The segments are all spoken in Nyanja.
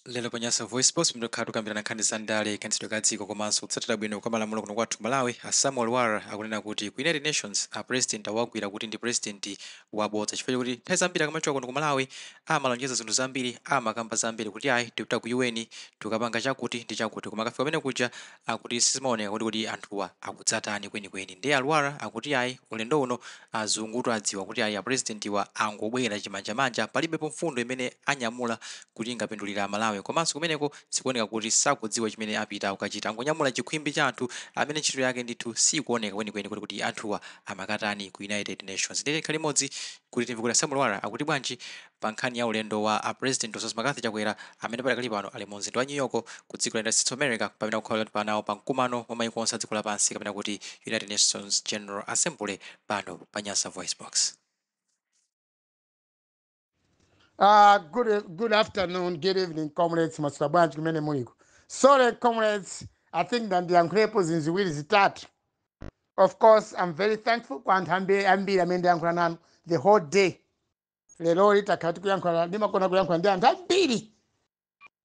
Lero pa Nyasa VoiceBox tikhala tikukambirana nkhani za ndale, kayendetsedwe ka dziko komanso kutsatira bwino kwa malamulo kuno kwathu Malawi. A Samuel Lwara akunena kuti ku United Nations a President awagwira kuti ndi President wabodza chifukwa chokuti nthawi zambiri akamachoka kuno ku Malawi amalonjeza zinthu zambiri, amakamba zambiri kuti ayi, tikupita ku UN, tikapanga chakuti ndi chakuti, koma akafika pamene kuja akuti sizimaoneka kuti anthuwa akudzatani kwenikweni. Ndiye a Lwara akuti ayi, ulendo uno azungutu adziwa kuti ayi, a President wa angobwera chimanjamanja, palibepo mfundo imene anyamula kuti ingapindulire Amalawi, komanso kumeneko zikuoneka kuti sakudziwa chimene apita kukachita, angonyamula chikhwimbi cha anthu amene ntchito yake ndithu sikuoneka kwenikweni kuti anthuwa amakatani ku United Nations. Ndiye tikhale limodzi kuti timve kuti a Samuel Lwara akuti bwanji pa nkhani ya ulendo wa a President Lazarus McCarthy Chakwera amene padakali pano ali mu mzinda wa New York ku dziko la United States of America, pamene akukhala panawo pa mkumano wa maiko onse a dziko lapansi, kapena kuti United Nations General Assembly, pano pa Nyasa VoiceBox. Good afternoon, good evening, comrades. Maswera bwanji kumene muliko? Sorry, comrades, I think ndandiyankhulepo zinthu ziwiri zitatu. Of course, I'm very thankful kwa anthu ambiri ambiri amene ndiyankhula nanu the whole day. Lero takhala tikuyankhula, ndimakona kuyankhula ndi anthu ambiri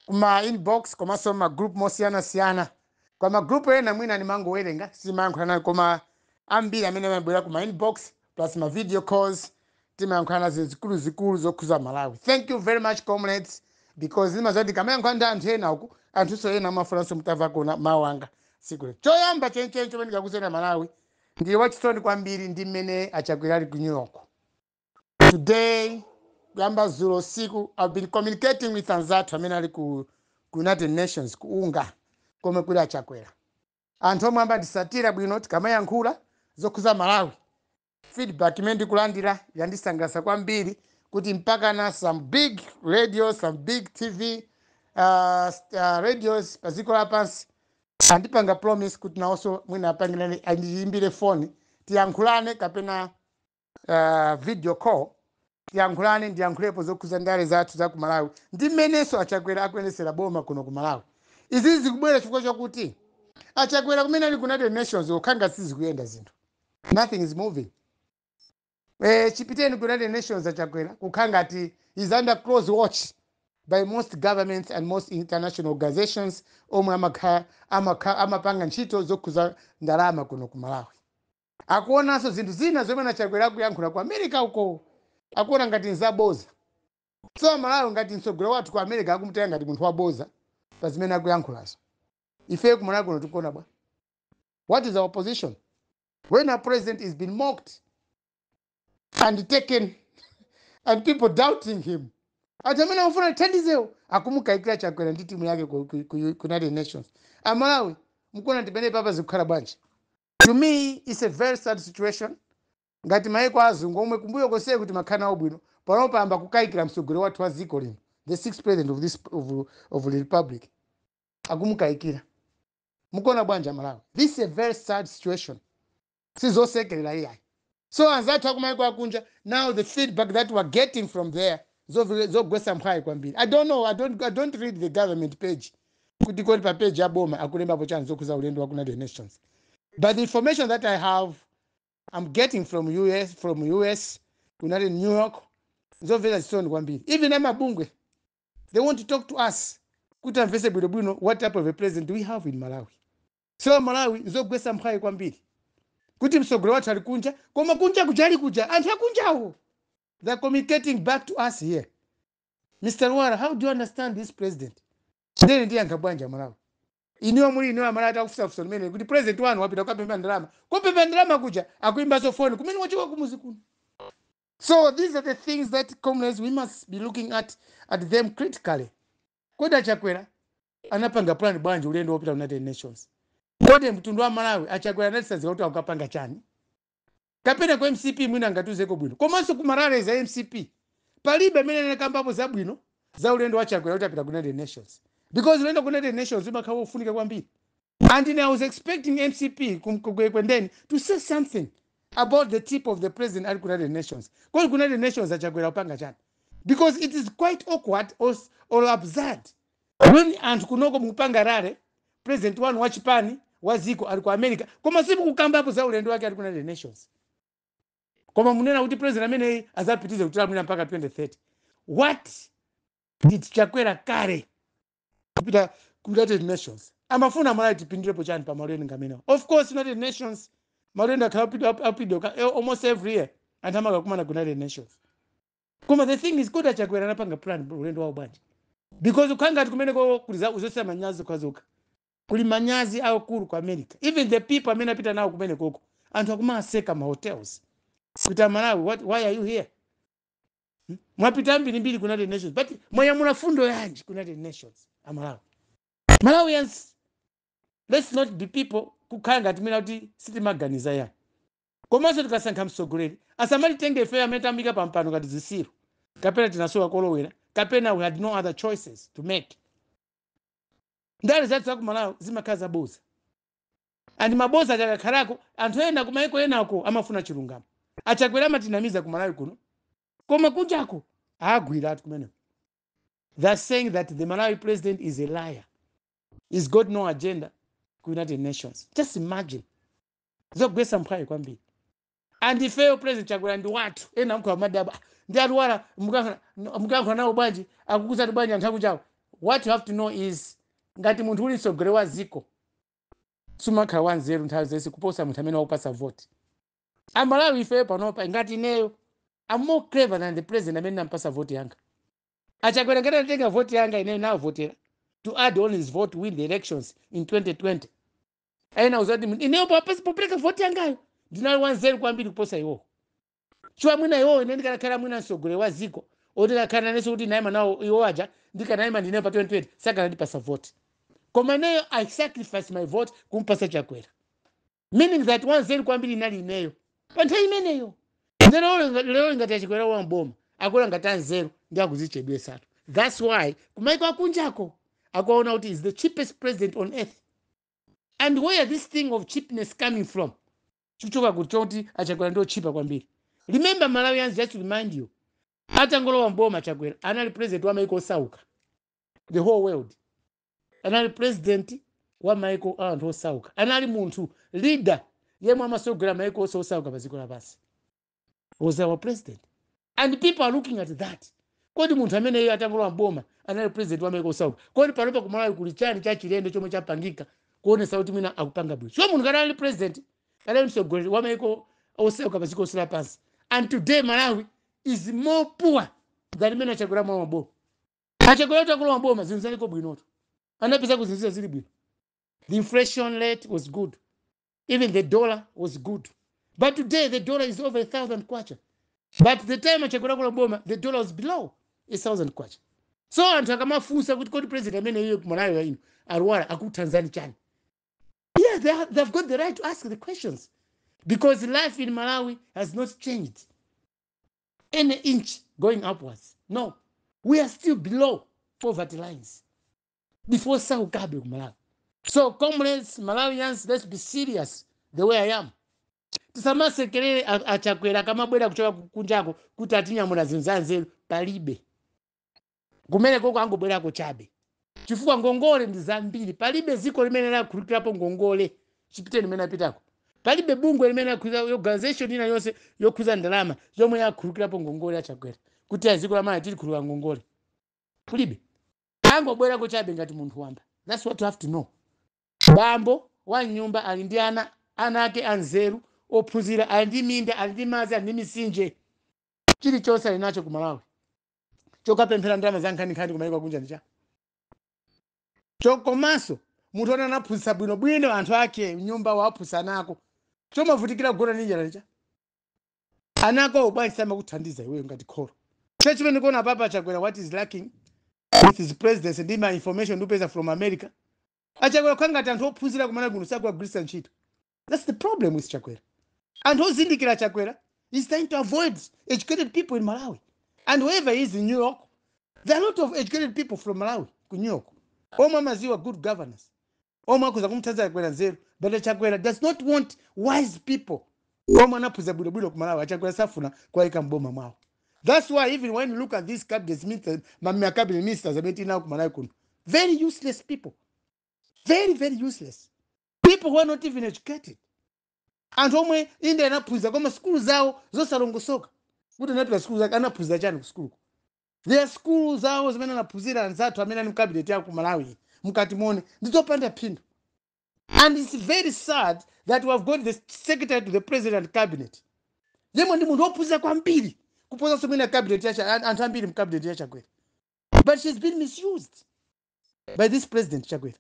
kuma inbox komanso ma group mosiyanasiyana. Kwa ma group ena mwina ndimangowerenga, simayankhula nayo, koma ambiri amene amabwera kuma inbox plus ma video calls, timayankhulana zinthu zikuluzikulu zokhuza Malawi. Thank you very much, comrades, because zimazati ndikamayankhula ndi anthu ena uku, anthunso ena amafunanso mutamva kuna mawu anga siku lero. Choyamba chenicheni chomwe ndikakuuzeni, Malawi, ndili wachisoni kwambiri ndi mmene aChakwera ali ku New York today. Kuyamba dzulo usiku, I've been communicating with anzathu amene ali ku United Nations, ku UNGA komwe kuli aChakwera. Anthu omwe amandisatira bwino tikamayankhula zokhuza Malawi, feedback imene ndikulandira yandisangalatsa kwambiri, kuti mpaka na some big radio, some big TV radios pa dziko lapansi andipanga promise kuti nawonso mwina apangirane, andiyimbire foni tiyankhulane, kapena video call tiyankhulane, ndiyankhulepo zokhuza ndale zathu za ku Malawi ndi mmenenso aChakwera akuyendesera boma kuno ku Malawi. Izi zikubwera chifukwa chakuti aChakwera kumene ali ku United Nations kukhanga sizikuyenda zinthu, nothing is moving. Chipiteni ku United Nations, aChakwera kukhala ngati is under close watch by most governments and most international organizations omwe amapanga ntchito zokhuza ndalama kuno ku Malawi. Akuonanso zinthu zina zomwe aChakwera akuyankhula ku America uko, akuona ngati nzaboza. So Malawi, ngati mtsogoleri wathu ku America akumutenga ngati munthu waboza pa zimene akuyankhulazo, ife ku Malawi kuno tikuona bwa? What is our position when our president is being mocked and taken and people doubting him? Anthu amene akufuna thandizewo akumukayikira Chakwera ndi timu yake ku United Nations. Amalawi, mukuona ndimene papa zikukhala bwanji? To me, it's a very sad situation. Ngati maiko azungu omwe kumbuyo konseko kuti makhala nawo bwino, panopo payamba kukayikira mtsogoleri wathu wa dziko lino, the sixth president of the republic, akumukayikira. Mukuona bwanji, Amalawi? This is a very sad situation, sizosekerera iyayi. So anzathu akumaiko akunja, now the feedback that we're getting from there, zogwetsa mphwayi kwambiri. I don't know, I don't read the government page kuti kodi pa page ya boma akulembapo chani zokhuza ulendo wa ku United Nations, but the information that I have, I'm getting from US, United New York, zomvetsa chisoni kwambiri. Even amabungwe, they want to talk to us kuti amvetse bwinobwino what type of a president do we have in Malawi. So Malawi, zogwetsa mphwayi kwambiri kuti mtsogoleri wathu ali kunja, koma kunja kuja ali kuja, anthu akunjawo, they're communicating back to us here, "Mr Lwara, how do you understand this president?" Ndene ndiyankha bwanji, Amalawi? Iniwo muli iniwo Amalawi, atakufusafusa limene kuti president wanu wapita kukapempha ndalama, kupempha ndalama kuja akuimbaso foni kumene wachoka kumuzi kuno. So these are the things that, comrades, we must be looking at them critically. Kodi aChakwera anapanga plan bwanji ulendo wopita United Nations? Kodi mtundu wa Malawi, aChakwera anatisanzika kuti akukapanga chani? Kapena ku MCP mwina angatuzeko bwino. Komanso ku ma rally za MCP palibe amene anakambapo zabwino za ulendo wa Chakwera kuti apita ku United Nations, because ulendo ku United Nations umakhala wofunika kwambiri, and I was expecting MCP kwendeni to say something about the tip of the president ali ku United Nations. Kodi ku United Nations aChakwera kupanga chani? Because it is quite awkward or absurd when anthu kunoko mukupanga rally, president wanu wa chipani wa ziko ali ku America, koma simukukambapo za ulendo wake ali ku United Nations, koma munena kuti president ameneyi azapitize kutilamulira mpaka 2030. What did Chakwera carry? Kupita ku United Nations, amafuna Malawi tipindulepo chani pa maulendo ngamenewa? Of course, United Nations maulendo akhala apidwa almost every year, anthu amakakumana ku United Nations. Koma the thing is, kodi aChakwera anapanga plan ulendo wawo bwanji? Because ukhala ngati kumeneko kuli zosema manyazi zokhazokha, kuli manyazi akulu ku America. Even the people amene apita nawo kumene koko, anthu akumaseka ma hotels kuti, "Amalawi, why are you here? Mwapita mbirimbiri ku United Nations, but mwanyamula fundo yanji ku United Nations?" Amalawi, Malawians, let's not be people kukhala ngati mina kuti sitimaganiza yani. Komanso tikasankha mtsogoleri, asamalitenge ife amene tamika pampano ngati zisiru, kapena tinasowa kolowera, kapena we had no other choices to make. Ndale zathu zaku Malawi zimakhala zaboza, and maboza achakakhalako anthu ena kumaiko enako amafuna chilungamo. Achakwera amatinamiza ku Malawi kuno, koma kunjako agwira atu kumeneko. They're saying that the Malawi president is a liar. He's got no agenda ku United Nations. Just imagine, zogwesa mphwayi kwambiri. And ifeyo President Chakwera ndi wathu. Ena mkhala madaba ndi atuwala, mukayankhula nawo bwanji, akukuzati bwanji anthu akuchawo? What you have to know is, ngati munthu uli mtsogoleri wa ziko, sumakhala wanzeru nthawi zonse kuposa munthu amene wakupasa vote. Amalawi, ifeyo panopa, ngati ineyo, I'm more clever than the president amene nampasa vote yanga. Achakwera ngati anatenga vote yanga ineyo nawavotera to add on his vote, win the elections in 2020, ena uzati ineyo popereka vote yangayo ndinali wanzeru kwambiri kuposa iwowo. Chifukwa mwina iwowo, ine ndikanakhala mwina mtsogoleri wa ziko oti kakhala nanenso kuti naima nawo iwo aja, ndikanayima ndineyo pa 2020, sakanandipasa vote. Koma ineyo I sacrifice my vote kumpasa Chakwera, meaning that wanzeru kwambiri inali ineyo pa nthawi imeneyo. Lero ngati aChakwera wamboma akula ngati anzeru ndi akuzichedwesatu. That's why kumaiko akunjako akuona kuti is the cheapest president on earth. And where this thing of cheapness coming from? Chikuchoka kuti choti aChakwera ndio chipa kwambiri. Remember, Malawians, just to remind you, atangolowa mboma Chakwera, anali president wa maiko osauka, the whole world. Anali president wa maiko a anthu osauka, anali munthu leader yemwe amasogolera maiko onse osauka pa dziko lapansi, was our president. And people are looking at that: kodi munthu ameneyo atangolowa mboma anali president wa maiko osauka, kodi panopa kumalawi kuli chani cha chilendo chomwe chapangika kuonesa kuti mwina akupanga bwino? So munthu kanali president, kanali mtsogoleri wa maiko osauka pa dziko lonse lapansi, and today Malawi is more poor than imene Achakwera mwa maboma. Achakwera kuti akulowa mboma, zinthu zaliko bwinoto, anapeza kuti zinthu zili bwino. The inflation rate was good, even the dollar was good. But today the dollar is over 1,000 kwacha, but the time Achakwera kulowa boma, the dollar was below 1,000 kwacha. So anthu akamafunsa kuti kodi president amene iye kumalawi ino alwala akuthanzani chani, yeah, they've got the right to ask the questions, because life in Malawi has not changed any inch going upwards. No, we are still below poverty lines before saukabe ku Malawi. So comrades, Malawians, let's be serious the way I am. Tisamasekerere aChakwera akamabwera kuchoka kunjako kuti atinyamula zinthu za nzeru. Palibe kumene koko, angobwerako chabe, chifukwa ngongole ndi zambiri. Palibe ziko limene lakhulupirapo ngongole chipiteni limene apitako. Palibe bungwe limene lakhulupirira, organization ina yonse yokhuza ndalama yomwe yakhulupirapo ngongole aChakwera kuti aziko la Malawi tilikhulupira ngongole. Kulibe, angobwerako chabe ngati munthu wamba. That's what you have to know. Bambo wa nyumba ali ndi ana, ana ake anzeru, ophunzira, ali ndi minda, ali ndi madzi, ali ndi misinje, chilichonse ali nacho ku Malawi. Chokapemphera ndalama za nkhaninkhani kumayiko kunja ndi cha chokomanso munthu ona anaphunzitsa bwinobwino anthu ake, nyumba waphunzitsa nako, chomavutikira kugona ndi njala cha anako bwanji samakuthandiza iweyo ngati kholo? Che chimene kuona papa Chakwera, what is lacking with his presidency, ndi ma information ndipeza from America, aChakwera kukhala ngati anthu ophunzira kumana kuno sakuwagwiritsa ntchito. That's the problem with Chakwera. Anthu ozindikira, Chakwera is trying to avoid educated people in Malawi. And whoever is in New York, there are a lot of educated people from Malawi ku New York omwe amaziwa good governance, omwe akhoza kumuthandiza Chakwera nzeru. But Chakwera does not want wise people omwe anaphunzira bwinobwino ku Malawi. Achakwera safuna kuwayika mboma mwawo. That's why even when you look at these cabinet ministers, ma cabinet ministers amene tinawo ku Malawi kuno, very useless people, very very useless people who are not even educated. Anthu omwe inde anaphunzira, koma sukulu zawo zosalongosoka kuti anapita sukulu zake, anaphunzira chani ku sukuluko. Their sukulu zawo zimene anaphunzira anzathu amene ali mcabinet yawo ku Malawi, Mukati muone, ndizopanda phindu. And it's very sad that we have got the secretary to the president cabinet yemwe ndi munthu wophunzira kwambiri kuposanso mwina cabinet yacha, anthu ambiri mu cabinet ya Chakwera, but she's been misused by this President Chakwera.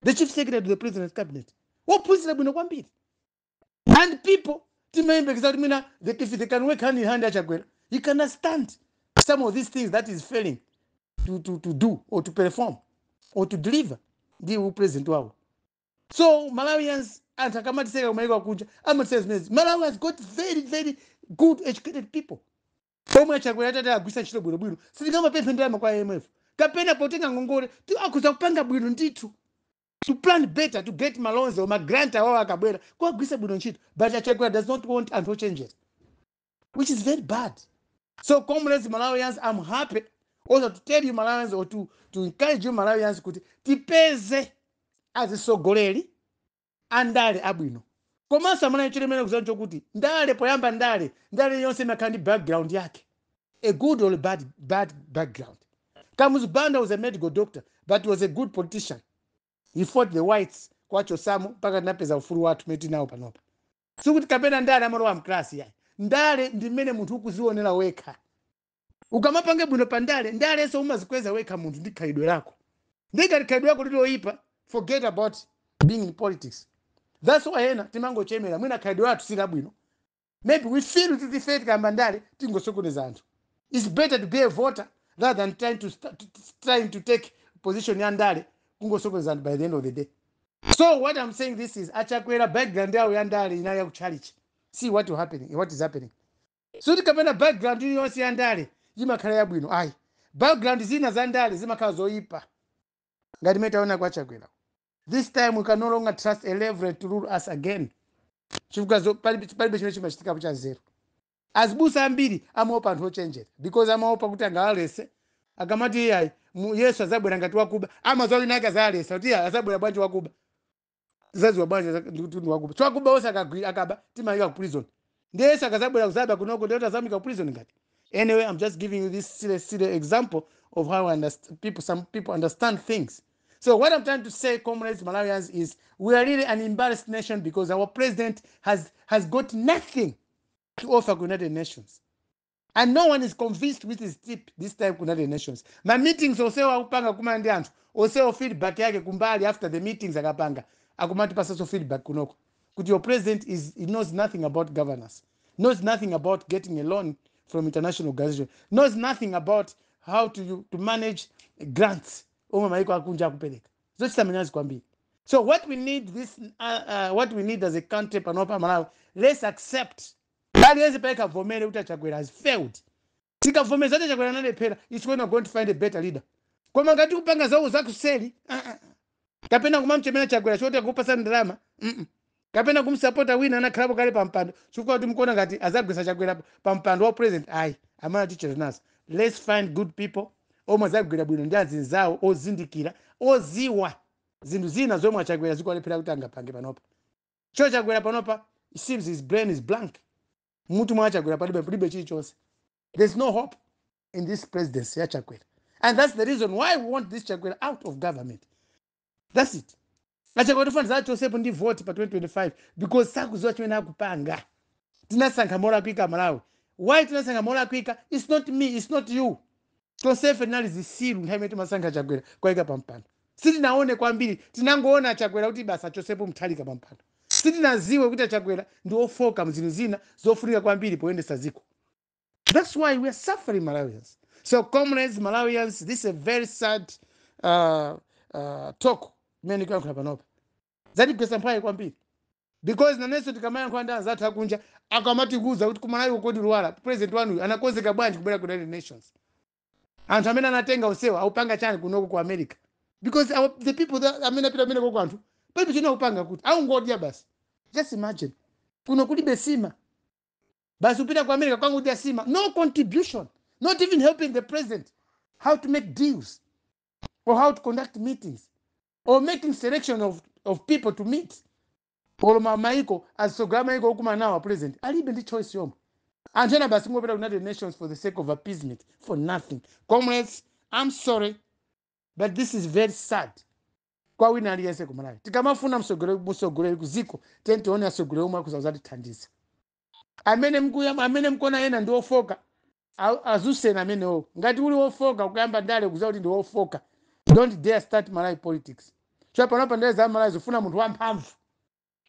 The chief secretary to the president cabinet, wophunzira bwino kwambiri, and people timayembekeza kuti mwina if they can work hand in hand aChakwera, he can understand some of these things that is failing to do or to perform or to deliver ndi upresident wawo. So Malawians, anthu akamatiseka kumaiko akunja, amatiseka zimenezi. Malawi has got very, very good educated people omwe aChakwera atati agwisa ntchito bwinobwino, sitingamapemphe ndalama kwa IMF kapena potenga ngongole. Akhuza kupanga bwino ndithu, to plan better, to get maloans or magrant awawo akabwera, kuwagwisa bwino ntchito. But aChakwera does not want anthu ochenjera, which is very bad. So comrades, Malawians, I'm happy also to tell you Malawians, or to encourage you Malawians, kuti tipeze azisogoleri andale abwino. Komanso amene chilemene kuziwa chokuti ndale, poyamba ndale, ndale yonse imakhala ndi background yake, a good or a bad background. Kamuzu Banda was a medical doctor, but he was a good politician. He fought the whites kwachosamo mpaka tinapeza ufulu wathu mene tinawo panopa. Sikuti kapena ndale amalowa mklasi, yayi. Ndale ndi mmene munthu ukuzionera wekha. Ukamapange bwino pa ndale, ndalenso umazikweza wekha munthu ndi khalidwe lako. Ndikati khalidwe lako liloyipa, forget about being in politics. That's why ena timangochemera. Mwina khalidwe lathu silabwino. Maybe we feel kuti ife tikayamba ndale tingosokoneza anthu. It's better to be a voter rather than trying to take position ya ndale, kungosokoneza anthu by the end of the day. So what I'm saying, this is aChakwera, background yawo ya ndale inali yakuchalichi. See what will happening, what is happening. Suti kapena background iliyonse ya ndale imakhala yabwino, ayi. Background zina za ndale zimakhala zoyipa, ngati mene taona kwa Chakwera. This time we can no longer trust a reverend to rule us again, chifukwa palibe chimene chimachitikapo cha zero. Azibusa ambiri amaopa anthu ochenjera because amaopa kuti angawalese. Akamati iyayi, Yesu azabwera ngati wakuba, amadziwa wina ake azalesa kuti iyayi, azabwera bwanji wakuba? Zaziwa bwanji ndikuti ndi wakuba? So wakuba onse akagwira, akaba, timayika ku prison. Ndiye Yesu akazabwera kuzaba kunoko, ndiye azamika ku prison ngati. Anyway, I'm just giving you this silly, silly example of how people, some people understand things. So what I'm trying to say, comrades, Malawians, is we are really an embarrassed nation because our president has got nothing to offer United Nations, and no one is convinced with his tip this time. United Nations ma meetings onsewo akupanga, kumana ndi anthu onsewo, feedback yake kumbali after the meetings akapanga, akumati pasaso feedback kunoko kuti your president is, he knows nothing about governance, knows nothing about getting a loan from international organization, knows nothing about how to manage grants omwe maiko akunja akupereka. Zochita manyazi kwambiri. So what we need as a country panopa, Malawi, let's accept, aliyense paika vomere kuti aChakwera has failed. Tikavomera kuti aChakwera analephera, it's when we're going to find a better leader. Koma ngati kupanga zawo zakuseli, kapena kumamchemera Chakwera choti akupasa ndalama, kapena kumsapota wina anakhalapo kale pampando chifukwa kuti mukuona ngati azagwisa Chakwera pampando wa president, ayi. Amana tichero nazo. Let's find good people omwe azagwira bwino ndi azinzawo ozindikira, oziwa zinthu zina zomwe aChakwera zikuwalephera kuti angapange panopa. Cho Chakwera panopa, it seems his brain is blank. Mutu mwa Chakwera palibe, palibe chilichonse. There's no hope in this presidency ya Chakwera, and that's the reason why we want this Chakwera out of government. That's it. AChakwera tifuna zachosepo ndi vote pa 2025 because sakuziwa chimene akupanga. Tinasankha molakwika, Malawi. Why tinasankha molakwika? It's not me, it's not you. Tonsefe tinali zisilu nthawi imene timasankha Chakwera kwayika pampando. Sitinaone kwambiri, tinangoona Chakwera kuti basa achosepo Mutharika pampando. Sitinaziwe kuti aChakwera ndi ofoka mzinthu zina zofunika kwambiri poyendesa ziko. That's why we are suffering, Malawians. So comrades, Malawians, this is a very sad talk imene ndikuyankhula panopa. Zatigwesa mphwayi kwambiri because nanenso tikamayankhula ndi anzathu akunja, akamatikuza kuti kumalawi kodi Lwara president wanuyu anakonzeka bwanji kubwera ku United Nations? Anthu amene anatenga usewa aupanga chani kunoko ku America? Because the people that amene apita amene koko, anthu palibe china kupanga kuti aungodya basi. Just imagine, kuno kulibe sima, basi upita ku America kwangudya sima. No contribution, not even helping the president how to make deals or how to conduct meetings or making selection of people to meet, olo maiko azisogolera maiko okumana nawo. President alibe ndi choice yomwe. Anthu ena basi ngopita ku United Nations for the sake of appeasement, for nothing. Comrades, I'm sorry, but this is very sad. Kwa wina aliyense kumalawi, tikamafuna msogoleri kuziko, tiyeni tione atsogoleri omwe akuza kuzatithandiza. Amene mkuya, amene mkuona ena ndi ofoka, azuseni amenewo. Ngati uli wofoka kuyamba ndale, kuziwa kuti ndi wofoka, don't dare start Malawi politics. So panopa ndale za Malawi zifuna munthu wamphamvu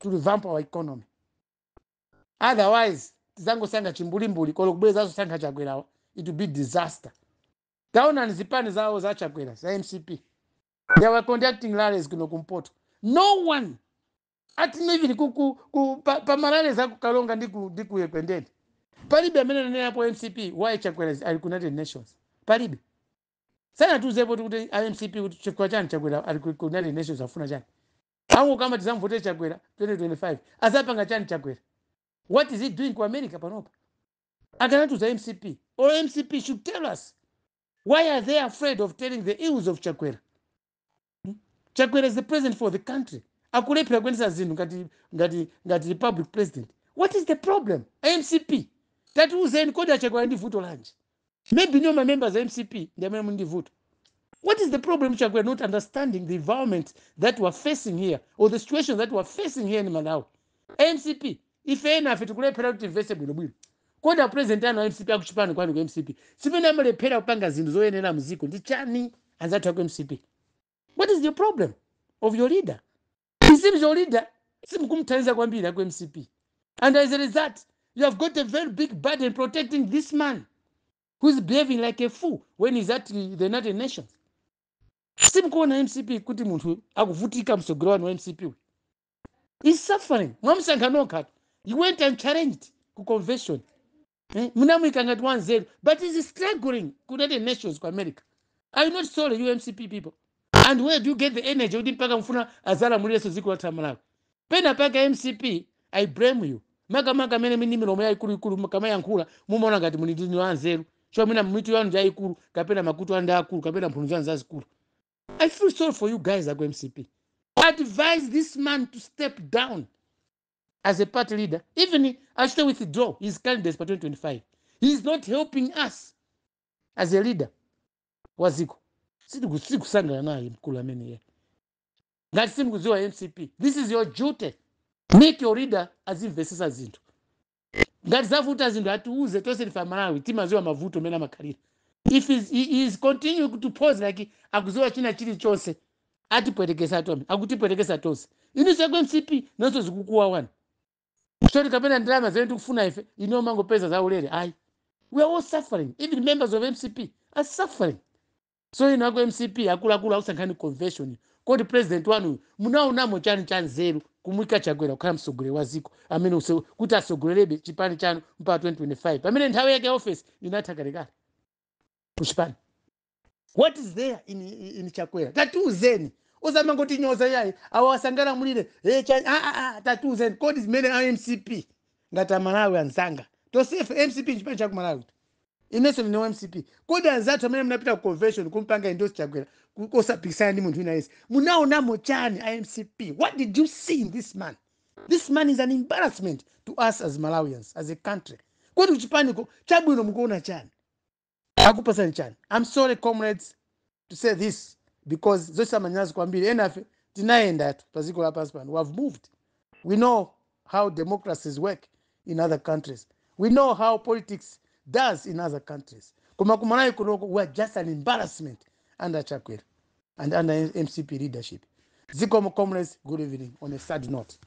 to revamp our economy, otherwise tizangosankha chimbulimbuli. Kolo kubwerezaso sankha Chakwerawa, it will be disaster. Taonani zipani zawo za Chakwera za MCP, they were conducting rallies kuno kumpoto. No one at even ku pa rallies akukalonga ndi ku Ekwendeni, palibe amene anenapo MCP why Chakwera ali ku United Nations. Palibe, sanatiuzepo kuti a MCP kuti chifukwa chani Chakwera ali ku United Nations, afuna chani. Angu kama tizamvote Chakwera 2025, azapanga chani Chakwera? What is he doing ku America panopa? Akanatiuza MCP, or MCP should tell us why are they afraid of telling the ills of Chakwera. Chakwera is the president for the country. Akulephera kuyendesa zinthu ngati republic president. What is the problem? MCP, tatiuzeni, kodi aChakwera ndi vuto lanji? Maybe niyo ma members a MCP ndi amene muli ndi vuto. What is the problem, Chakwera not understanding the environment that we're facing here or the situation that we're facing here in Malawi? MCP, ife ena afe tikulephera kuti timvese bwinobwino. Kodi a president anu a MCP, akuchipani kwanu ku MCP, simene amalephera kupanga zinthu zoyenera mziko ndi chani? Anzathu aku MCP, what is the problem of your leader? It seems your leader simukumthandiza kwambiri aku MCP, and as a result you have got a very big burden protecting this man who is behaving like a fool when he's at the United Nations. Simukuona MCP kuti munthu akuvutika? Msogolo wanu wa MCP uyu is suffering. Mwamusankha nokha. You went and challenged ku convention, eh? Munamuyika ngati wanzeru, but is struggling ku United Nations ku America. Are you not sorry, you MCP people? And where do you get the energy kuti mpaka mfuna azalamulirenso dziko lathu la Malawi? Pena paka MCP, I blame you, makamaka amene mini milomo yayikuluikulu, kamayankhula mumaona ngati muli ndinu anzeru, cho mwina mitu yanu ndi yayikulu, kapena makutu anu ndi akulu, kapena mphuno zanu zazikulu. I feel sorry for you guys aku MCP. Advise this man to step down as a party leader, even achite withdraw his candidates pa 2025. He is not helping us as a leader wa ziko. Sitikusangana naye mkulu ameneyo. Ngati simukudziwa MCP, this is your duty: make your leader azimvesesa zinthu. Ngati zavuta zinthu, atiuze. Tonse ndife Amalawi, timaziwa mavuto amene amakhalira. If he is continue to pose like akuziwa china chilichonse, atipwetekesa tome, akutipwetekesa tonse. Inunso aku MCP nonso zikukuwawani choti kapena ndalama zimene tikufuna ife ino mangopeza zaulere. Ayi, we are all suffering. Even members of MCP are suffering. So ino aku MCP, akuluakulu akusankhani convention, kodi president wanu munaonamo chani cha nzeru kumwika Chakwera kukhala mtsogoleri wa ziko amene kuti atsogolerebe chipani chanu mpaka 2025, pamene nthawi yake ya office inatha kalekale kuchipani? What is there in Chakwera? Tatiuzeni, osamangotinyoza yayi, awo asangalamulire. Hey, ah, ah, ah, tatiuzeni, kodi zimene a MCP, ngati Amalawi anzanga tosefe, MCP nchipani chaku Malawi, inenso ndine wa MCP, kodi anzathu amene munapita ku convention kumpanga endorse Chakwera osapikisana ndi munthu wina yense, munaonamo chani a MCP? What did you see in this man? This man is an embarrassment to us as Malawians, as a country. Kodi kuchipaniko chabwino mukuona chani? Akupasani chani? I'm sorry, comrades, to say this because zosamanyazi kwambiri. Enafe tinayendatu pa dziko lapansi pano. We have moved. We know how democracies work in other countries. We know how politics does in other countries. Koma kumalawi kunoko we are just an embarrassment under Chakwera and under MCP leadership. Zikomo, comrades. Good evening on a sad note.